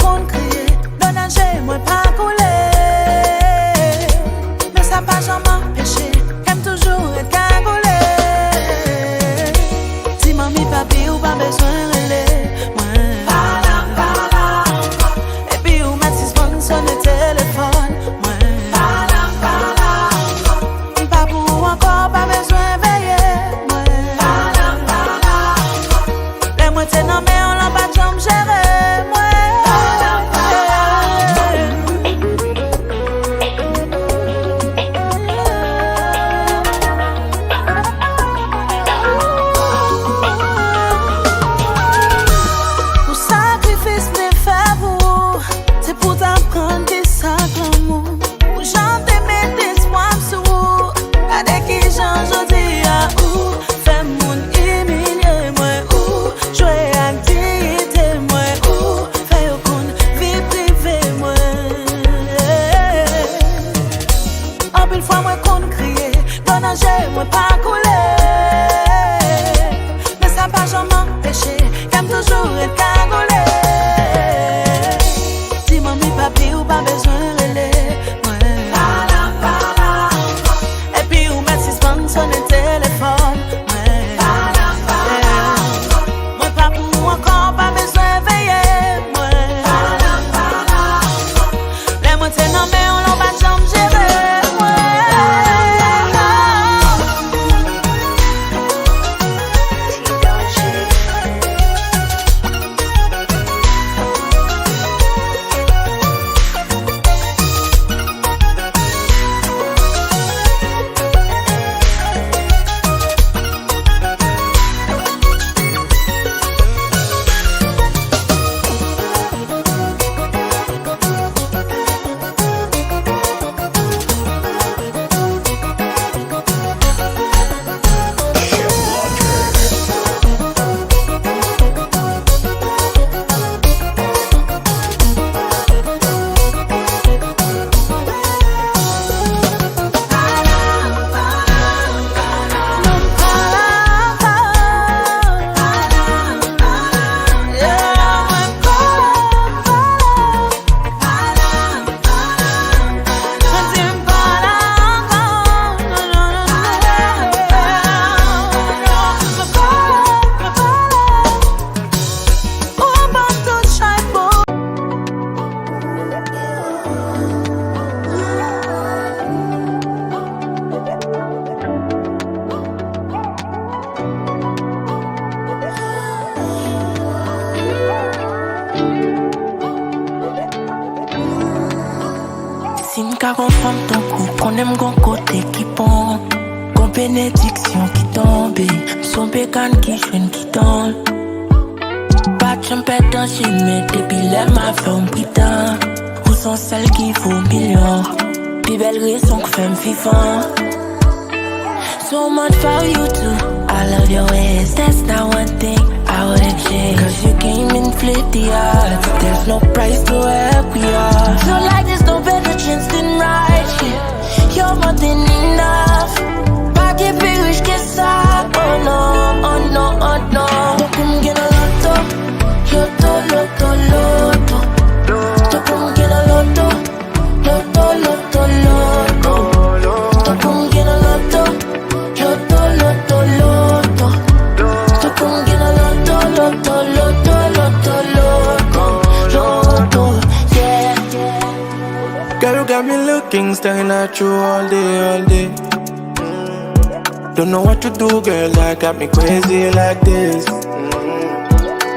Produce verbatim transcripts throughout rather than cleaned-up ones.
Moun kriye, dlo nan je mwen pa koule. Men sa pa janm anpeche kè m toujou ret kagoule. Di manmi, papi, ou pa bezwen rele mwen. Epi ou mèt sispann sonnen telefòn mwen. M pa pou ou ankò, pa bezwen veye mwen. Lè mwen te nan men w lan, pa t janm jere mwen. Pou sakrifis mwen fè pou ou, se pou w t aprann kisa k lanmou. Ou janm te met espwa m sou ou. Gade kijan jodi a ou fè moun imilye mwen, ou jwe ak diyite mwen, ou fè yo konn vi prive mwen. Anpil fwa mwen konn kriye, dlo nan je mwen pa koule. Men sa pa janm anpeche kè m toujou ret kagoule. Di manmi, papi, ou pa bezwen rele mwen. Epi ou mèt sispann sonnen telefòn mwen. Mwen pa pou ou ankò, pa bezwen veye mwen. Lè mwen te nan men w lan, ou pa t janm jere mwen. Si m ka gon fanm tankou w, konnen m gon kote ki bon. Gon benediksyon ki tonbe, m se yon bekann ki jwenn gidon. Pa t janm pè danje, men depi lè m avè w m pridan. Ou se yon sèl ki vo milyon. Pi bèl rezon k fè m vivan. So much for you too. I love your ways. There's not one thing I wouldn't change. 'Cause you came and flipped the odds. There's no price to where we are. Feel like there's no better chance than right here. You're more than enough. Pa gen pi rich ke sa. Oh no, oh no, oh no. Tankou m gen nan loto, loto, loto, loto. Tankou m gen nan loto, loto, loto, loto. Tankou m gen nan loto, loto, loto, loto. Tankou m gen nan loto, loto, loto, loto, loto, loto, yeah. Girl, you got me looking, staring at you all day, all day. Don't know what to do, girl, that got me crazy like this.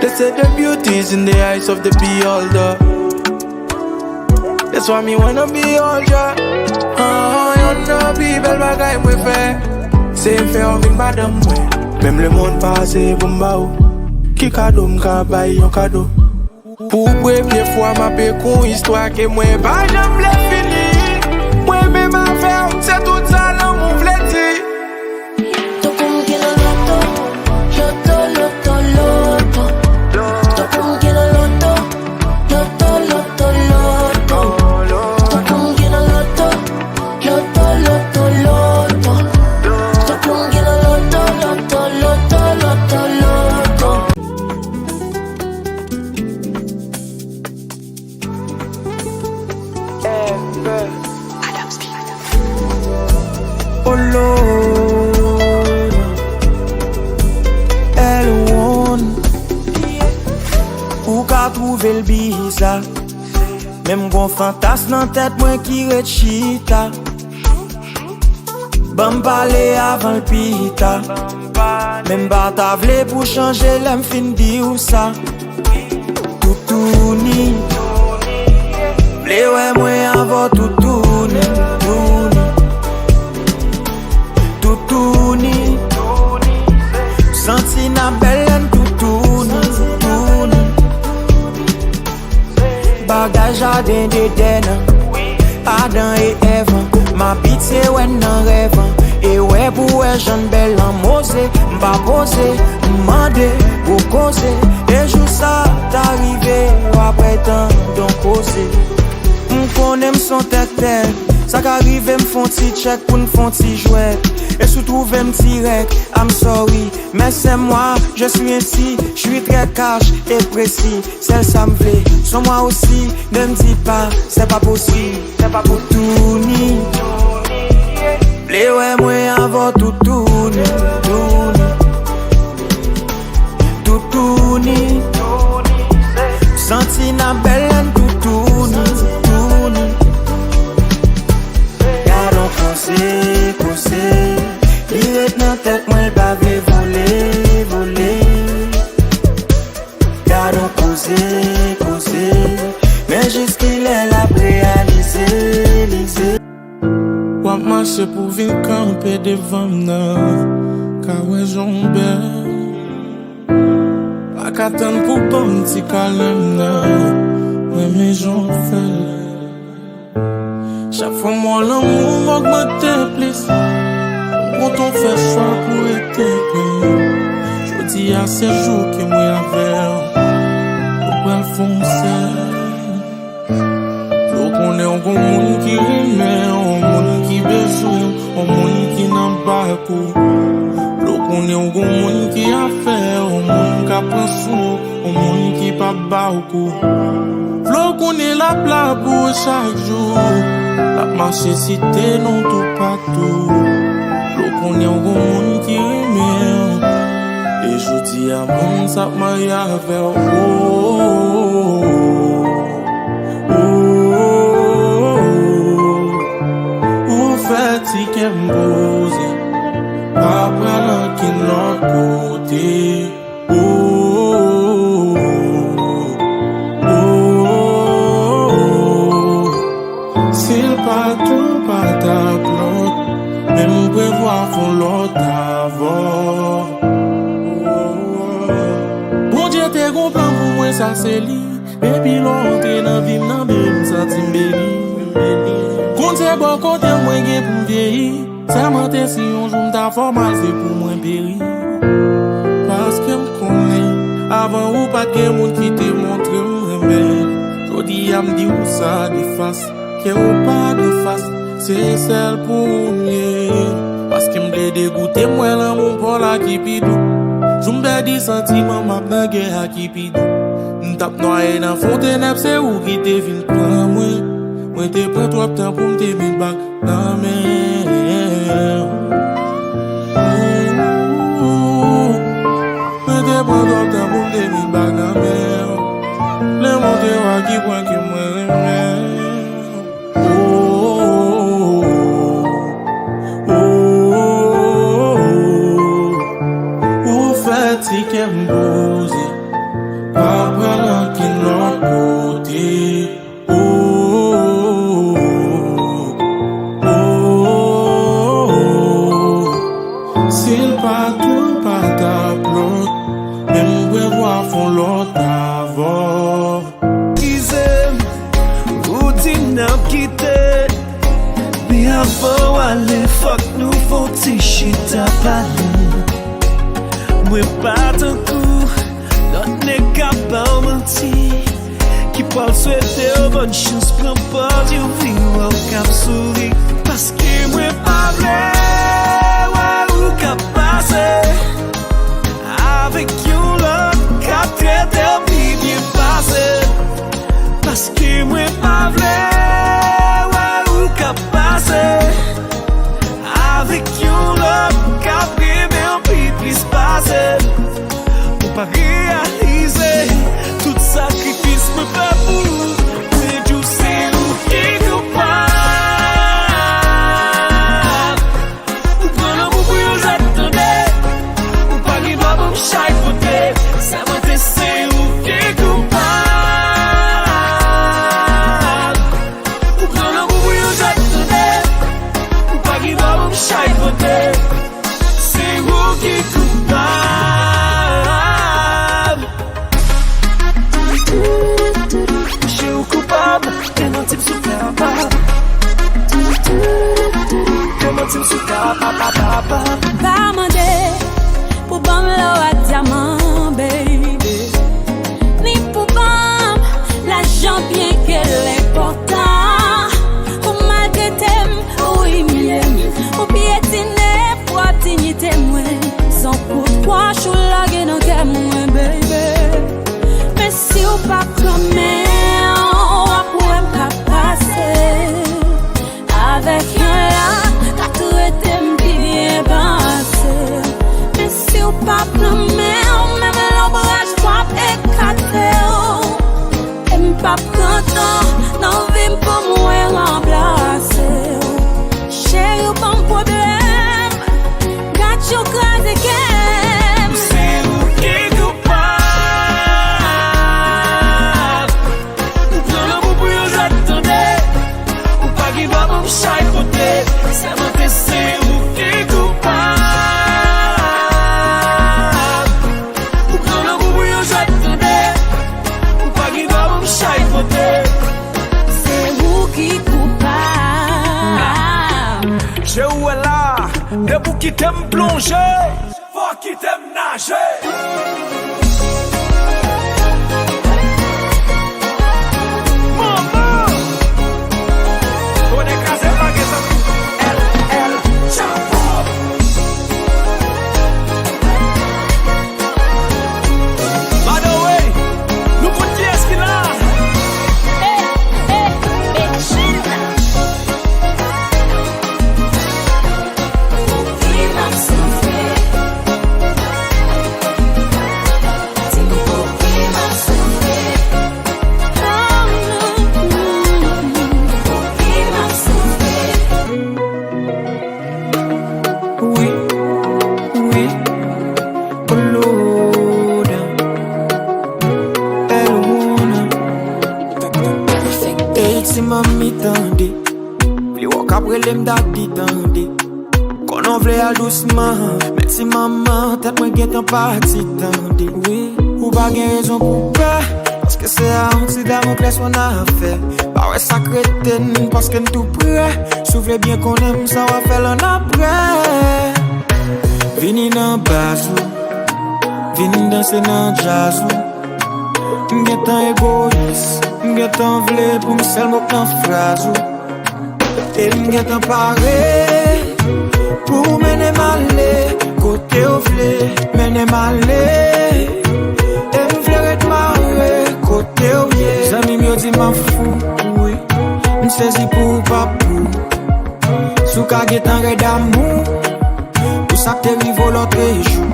They say the beauty is in the eyes of the beholder. That's why me wanna behold ya. Oh, yon nan pi bèl bagay mwen fè, se fè w vin madanm mwen. Menm lemonn pa ase pou m ba w. Ki kado m ka bay yon kado? Pou premye fwa m ap ekri yon istwa ke mwen pa janm vle fini. Mwen menm avè w, se tout sa lanmou vle di. Tankou m gen nan loto, loto, loto, loto. Tankou m gen nan loto, loto, loto, loto. Tankou m gen nan loto, loto, loto, loto. Tankou m gen nan loto, loto, loto, loto, loto. Fè l biza. Men m gon fantas nan tèt mwen ki ret chita. Ban m pale avan l pita. Men m pa ta vle pou chanje lè m fin di w sa. Toutouni. Vle wè mwen avè w toutouni, toutouni. Toutouni. Santi n ap bèl lè n toutouni, toutouni. Bagay jaden Edenn an, Adan e Èv an. M abitye wè n nan rèv an. E wè pou wè jan n bèl an moze. M pa poze, m mande, gwo koze. E jou sa ta rive, w ap wè tande yon koze. M konnen m s on tèktèk. Sa ka rive m f on ti tchèk pou n f on ti jwèt. E si w twouve m dirèk, I'm sorry. Mais c'est moi, je suis ainsi, je suis très cash et précis. Sèl sa m vle, s on mwa osi, ne m di pa, se pa posib. Se pa pou toutouni. Vle wè mwen avè w toutouni, toutouni. Toutouni. Santi n ap bèl lè n toutouni, toutouni. Gad on koze, koze. Li ret nan tèt mwen, l pa vle vole, vole. Gad on koze, koze. Men jiskilè l ap reyalize, lize. W ap mache pou vin kanpe devan m nan, ka wè jan w bèl. Pa ka tann pou ban m ti kalè m nan, renmen jan w fè l. Chak fwa m wè w, lanmou m ogmante plis. M kontan w fè chwa pou rete plen. Jodi a se jou ke mwen avè w, nou pral fè yon sèl. Vle w konnen w gon moun ki renmen w, yon moun ki bezwen w, yon moun ki nan bak ou. Vle w konnen w gon moun ki afè w, yon moun k ap pran swen w, yon moun ki p ap ba w kou. Vle w konnen l ap la pou ou chak jou, l ap mache site non w toupatou. Vle w konnen w gon moun ki renmen w, e jodi a menm sa ap marye avè w. Oh, oh, oh, oh. Ou fè ti kè m poze, pa pran ankenn lòt kote. Oh, oh, oh, oh. Si l pa t ou, pa t ap lòt, men m prevwa fè yon lòt avè w. Bondye te gon plan pou mwen, sa se li. Depi lè w antre nan vi m nan, bebe, m santi m beni. Konn se bò kote mwen gen pou m vyeyi. Sèmante si yon jou m ta fè w mal, se pou mwen peri. Paske m konnen, avan ou pa t gen moun ki te montre m renmen. Jodi a m di w sa de fas, ke ou pa de fas, se sèl pou ou m ye. Paske m vle degoute m wè lanmou pa w la ki pi dou. Jou m pèdi santiman m ap nan gè a ki pi dou. M t ap nwaye nan fon tenèb, se ou ki te vin pran mwen. Mwen te pran twòp tan pou m te met bag nan men w. Mwen te pran twòp tan pou m te met bag nan men w. Lè m montre w a ki pwen ke mwen renmen w. Oh, oh, oh, oh, oh. Ou fè ti kè m poze, pa pran ankenn lòt kote. Oh, oh, oh, oh. Si l pa t ou, pa t ap lòt, men m prevwa fè yon lòt avè w. Eskize m, ou di n ap kite, men avan w ale, fòk nou fè yon ti chita pale. Mwen pa tankou lòt nèg k ap ba w manti, ki pral swete w bòn chans, pran pòz yo, vin wè w k ap souri. Paske mwen pa vle wè ou k ap pase avèk yon lòt k ap trete w pi byen pase. Paske mwen pa vle wè ou k ap pase avèk yon lòt k ap renmen w pi plis pase. Ou pa reyalize tout sakrifis Gen manti m sou kapab. Gen manti m sou kapab. Pa mande pou ban m lò ak dyaman, baby. Ni pou ban m lajan, byen ke l enpòtan. Ou maltrete m, ou imilye m, ou pyetine pwòp diyite mwen. San kout wòch ou lage nan kè mwen, baby. Men si w pa pran men, w ap wè m ka pase avèk yon lòt ka trete m pi byen pase. Men si w pa pran men, menm lonbraj w ap ekate w. E m p ap pran tan nan vi m pou m wè ranplase w. Cheri, w ban m pwoblèm. Gad jan w kraze kè m. Se ou ki koupab. Ou pran lanmou pou yon jwèt, tande. Ou pa gen dwa ban m chay kote. Sèmante, se ou ki koupab. Ou pran lanmou pou yon jwèt, tande. Ou pa gen dwa ban m chay kote. Se ou ki koupab. Je ou wè la, depi w kite m plonje. Fò w kite m naje. Manman! Bonè kraze lage zanmi. L L Chapo. By the way, nou konn kiyès ki la. Hey, hey, Betchina. Wi, wi, oh Lord. El Wona. Ey, ti manmi, tande. Vle wè w k ap rele m dadi, tande. Konnen w vle al dousman, men ti manman, tèt mwen gentan pati, tande. Wi, ou pa gen rezon pou pè, paske se a yon ti Damoklès w nan afè. Pa wè sa k rete n, paske n tou prè. Si w vle byen konnen m, sa w ap fè l annapre. Vini nan baz ou, vin danse nan djaz ou. M gentan egoyis, m gentan vle pou m sèl mo k nan fraz ou. E m gentan pare pou w mennen m ale kote w vle mennen m ale. E m vle ret mare kote w ye. Zanmi m yo di m ap fou, wi. M sezi pou w pa pou. Si w ka gentan rèd amou, pou sa k te rive w lòtrejou.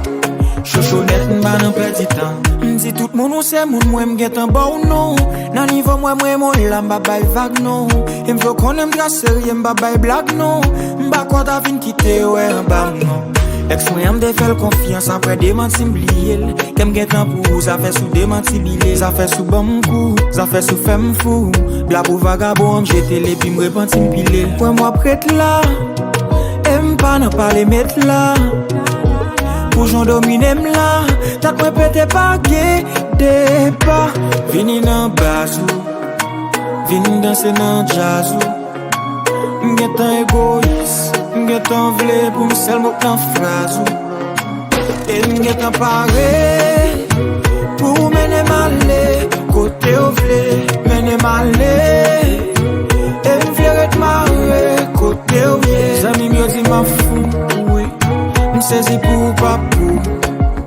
Chochonèt, m pa nan pèdi tan. M di tout moun ou se moun mwen, m gentan ba w non. Nan nivo mwen, mwen, mwen la, m pa bay vag non. E m vle w konnen m trè serye, m pa bay blag non. M pa kwè w ta vin kite yo wè anba m non. Èks mwen an, m te fè l konfyans, aprè demanti m bliye l. Kè m gentan pou ou, zafè sou demanti bile, zafè sou ban m kou, zafè sou fè m fou. Bla pou vagabon an, m jete l epi m repanti m pile. Kwè m w ap ret la, e m pa nan pale met la. Pou jan w domine m la, tèt mwen pete pa gen depa. Vini nan baz ou, vin danse nan djaz ou. M gentan egoyis, m gentan vle pou m sèl mo k nan fraz ou. E m gentan pare pou w mennen m ale kote w vle mennen m ale. E m vle ret mare kote w ye. Zanmi m yo di m ap fou, wi. M sezi pou w pa pou.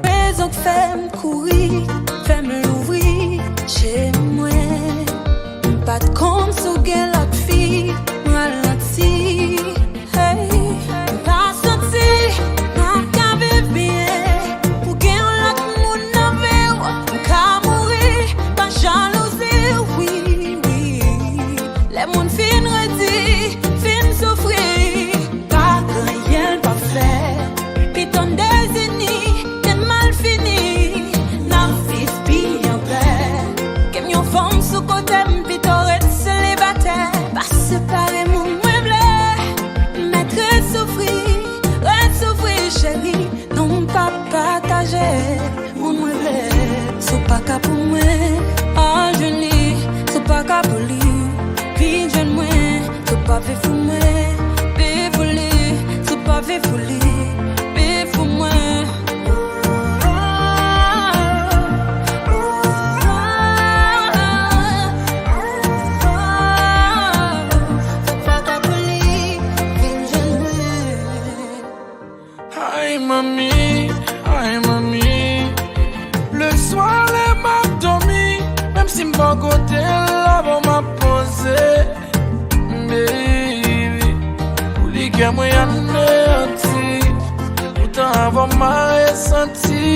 Rezon k fè m kouri, fè m louvri je mwen. M pa t konn si w gen lòt fi, m ralanti. Hey, m pa santi m ap ka viv byen. Ou gen yon lòt moun nan vi w, m ka mouri pa jalouzi, wi, wi. Lè moun fin redi, fin soufri, pa gen anyen l p ap fè. Piton dezini, Kè mwen aneyati, poutan avan m a resanti.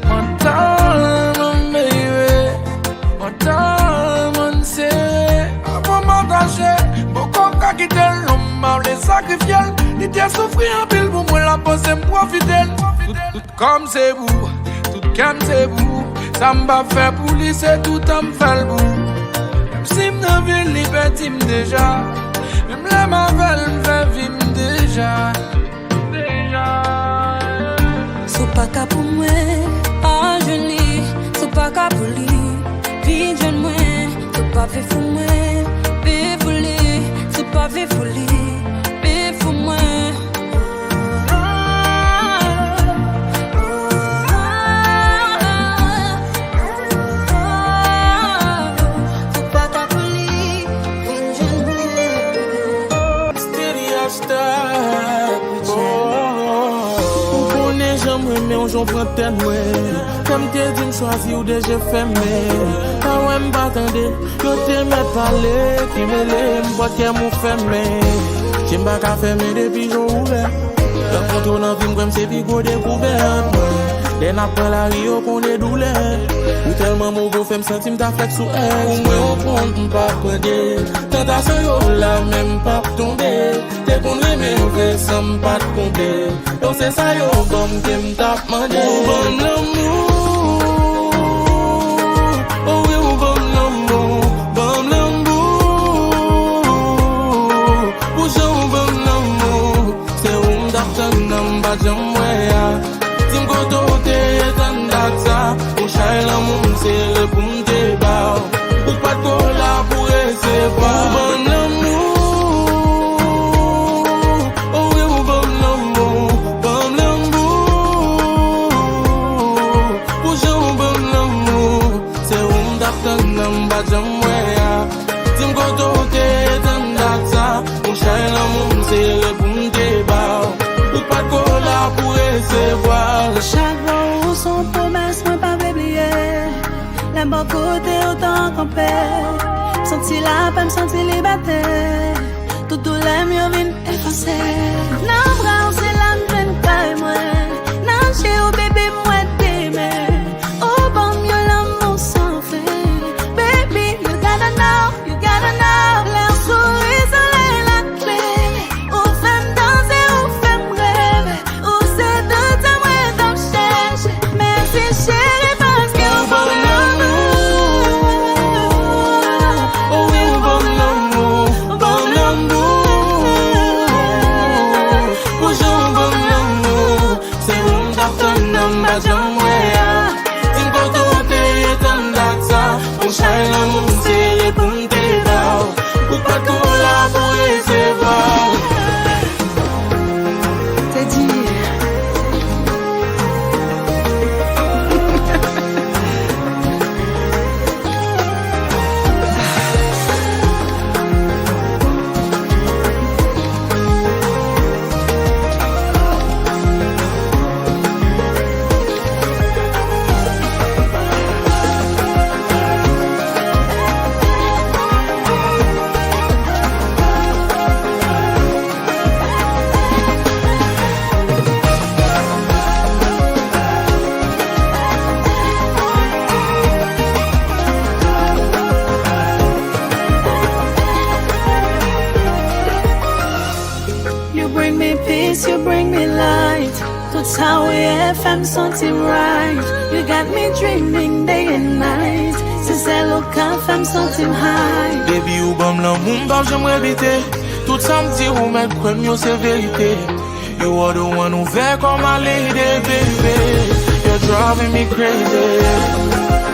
Mwen tèlman, baby, mwen tèlman sere. Avan m atache, m poko ka kite l, non, m pa vle sakrifye l. Li te soufri anpil pou mwen, l ap poze m pwofite l. Tout, tout kò m se pou, tout kè m se pou. Sa m p ap fè pou li, se tout tan m fè l pou. Menm si m nan vil, li pèdi m deja. Menm lè m avè l, m fè vi m deja. Si w pa ka pou mwen, al jwenn li. Si w pa ka pou li, vin jwenn mwen. Si w pa viv pou mwen, viv pou li. Si w pa viv pou li, viv pou mwen. Si w pa ka pou li, vin jwenn mwen. Steady hashtag. Oh, ou konnen jan m renmen w, jan w pran tèt mwen. Kè m te di m chwazi w de je fèmen. Pa wè m pa tande. Yo te mèt pale, ki mele m, pòt kè m ou fèmen. Je m pa ka fèmen depi je w ouvè. Rankontre w nan vi m, kwè m se pi gwo dekouvèt mwen. Lè n ap pran lari, yo konnen doulè. Ou tèlman move, w fè m santi m ta fèt sou èks mwen. Ou mwen w konn m p ap pran de. Tantasyon yo la, men m p ap tonbe. Te konn renmen vre san m pa t konte. Yo se sa yo ban m ke m t ap mande. Ou ban m lanmou. O wi, ou ban m lanmou. Ban m lanmou. Pou jan ou ban m lanmou. Se ou m t ap tann nan m pa t janm wè a. Di m kote w te ye tann dat sa. Yon chay lanmou m sere pou m te ba w. Ou pa t ko la pou resevwa. Ou ban m lanmou. O wi, ou ban m lanmou. Ban m lanmou. Pou jan ou ban m lanmou. Se ou m t ap tann nan m pa t janm wè a. Di m kote w te ye tann dat sa. Yon chay lanmou m sere pou m te ba w. Ou pa t ko la pou resevwa. Chak bò ou se yon pwomès mwen pa vle bliye. Lè m bò kote w tan kanpe. M santi lapè, m santi libète. Tout doulè m yo vin efase. Nan bra w se la m jwenn kay mwen. Nan je w bebe m wè demen. Ou ban m yon lanmou san fen. Baby, you gotta know, you gotta know. Lè w souri solèy la klere. Ou fè m danse, ou fè m reve. Ou se tout sa mwen t ap chèche. Mèsi cheri paske w ban m lanmou. O wi, ou ban m lanmou. Ban m lanmou. Pou jan w ban m lanmou. Se ou m t ap tann nan m pa t janm wè a. Di m kote w te ye tann dat sa. Yon chay lanmou m sere pou m te ba w. Ou pa t ko la pou resevwa. Teddy. You bring me peace, you bring me light. Tout sa w ye fè m santi m right. You got me dreaming day and night. Se sèl ou ka fè m santi m high. Baby, ou ban m lanmou m p ap janm repite. Tout sa m di ou mèt kwè m yo se verite. You are the one, ouvè kò m a lady, baby. You're driving me crazy.